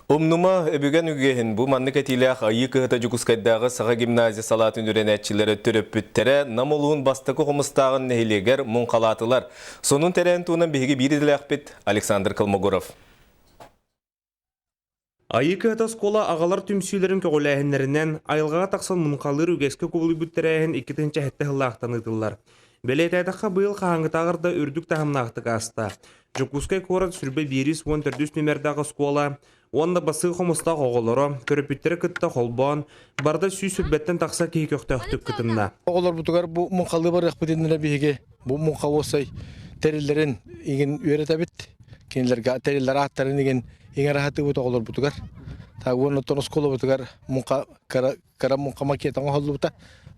Умнума, өбүгэн үгэһин бу маннык этиилээх Айыы кыһата Дьокуускайдааҕы Саха гимназия салаатын үөрэнээччилэрэ төрөппүттэрэ Нам улууһун Бастакы Хомустааҕын нэһилиэгэр муҥхалаатылар. Сонун тэрээһин туһунан биһиги биир идэлээхпит Александр Колмогоров. Айыы кыһата оскуола аҕалар түмсүүлэрин көҕүлээһиннэринэн айылҕаҕа тахсан муҥхалыыр үгэскэ кубулуйбут тэрээһин 2007 сыллаахтан ыытыллар. Бэлиэтээтэххэ, быйыл хаһааҥҥытааҕар да үрдүк таһымнаахтык ааста. Дьокуускай куорат сүүрбэ биирис уон төрдүс нүмердээх оскуола уонна басыы хомустаах оҕолоро, төрөппүттэрэ кытта холбоон, барыта 120-тэн тахса киһи көхтөөхтүк кытынна. Оҕолорбутугар бу муҥхалыы барыахпыт иннинэ биһиги бу муҥха уосай тэриллэрин игин үөрэтэбит. Кинилэргэ тэриллэр ааттарын игин иҥэрэ сатыыбыт оҕолорбутугар. Так уонна оттон оскуолабытыгар муҥха кыра кыра муҥха макета оҥоһуллубута.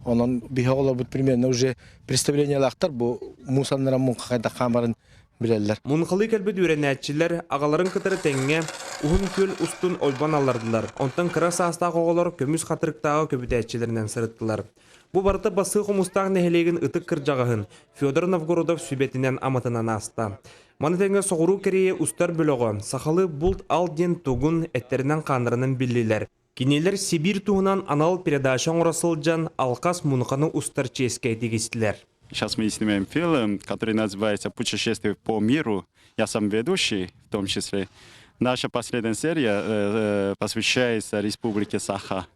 Онон биһи оҕолорбут примерно уже представлениелаахтар бу муус аннынан муҥха хайдах хаамарын билэллэр. Муҥхалыы кэлбит үөрэнээччилэр аҕаларын кытары тэҥҥэ Уһун Күөл устун ойбон аллардылар. Онтон кыра саастаах оҕолор көмүс хатырыктааҕы көбүтээччилэринэн сырыттылар. Бу барыта Басыы Хомустаах нэһилиэгин ытык кырдьаҕаһын Федор Новгородов сүбэтинэн-аматынан ааста. Маны тэҥэ Соҕуруу Корея устар бөлөҕө сахалыы булт-ал диэн тугун эттэринэн-хааннарынан биллилэр. Кинилэр Сибиир туһунан анал передача оҥоро сылдьан алкас мунханы устар чиэскэ тигистилэр. Сейчас мы снимаем фильм, который называется «Путешествие по миру». Я сам ведущий, в том числе. Наша последняя серия посвящается Республике Саха.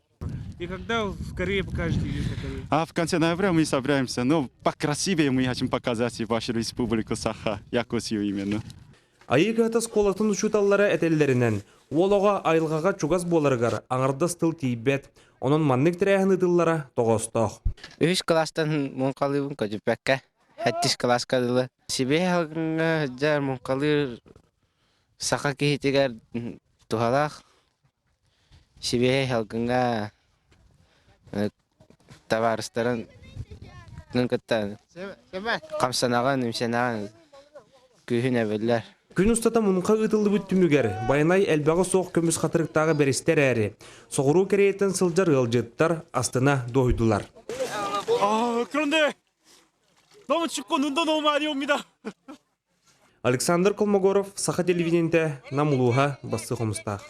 И когда в Корее покажете Южной Корее? А в конце ноября мы собираемся. Ну, покрасивее мы хотим показать вашу республику Саха, Якутию именно. Айыы кыһата оскуолатын учууталлара этэллэринэн, уол оҕо айылҕаҕа чугас буоларыгар аҥардас тыл тиийбэт, онон маннык тэрээһин ыытыллара тоҕоостоох. Үһүс кылаастан муҥхалыыбын көтүппэккэ, сэттис кылааска дылы. Сибиэ салгыҥҥа сылдьар муҥхалыыр саха киһитигэр туһалаах. Сибиэһэй салгыҥҥа табаарыстарын кытта хамсанаҕын, имсэнэҕин, күүһүн эбиллэр. Күн устата муҥха ыытыллыбыт түмүгэр Байанай элбэҕи суох көмүс хатырыктааҕы бэристэ эрээри, соҕуруу Кореяттан сылдьар ыалдьыттар астына дуоһуйдулар. 아, 그런데 너무 춥고 눈도 너무 많이 옵니다. Александр Колмогоров, Саха телевидениетэ, Нам улууһа, Бассы Хомустаах.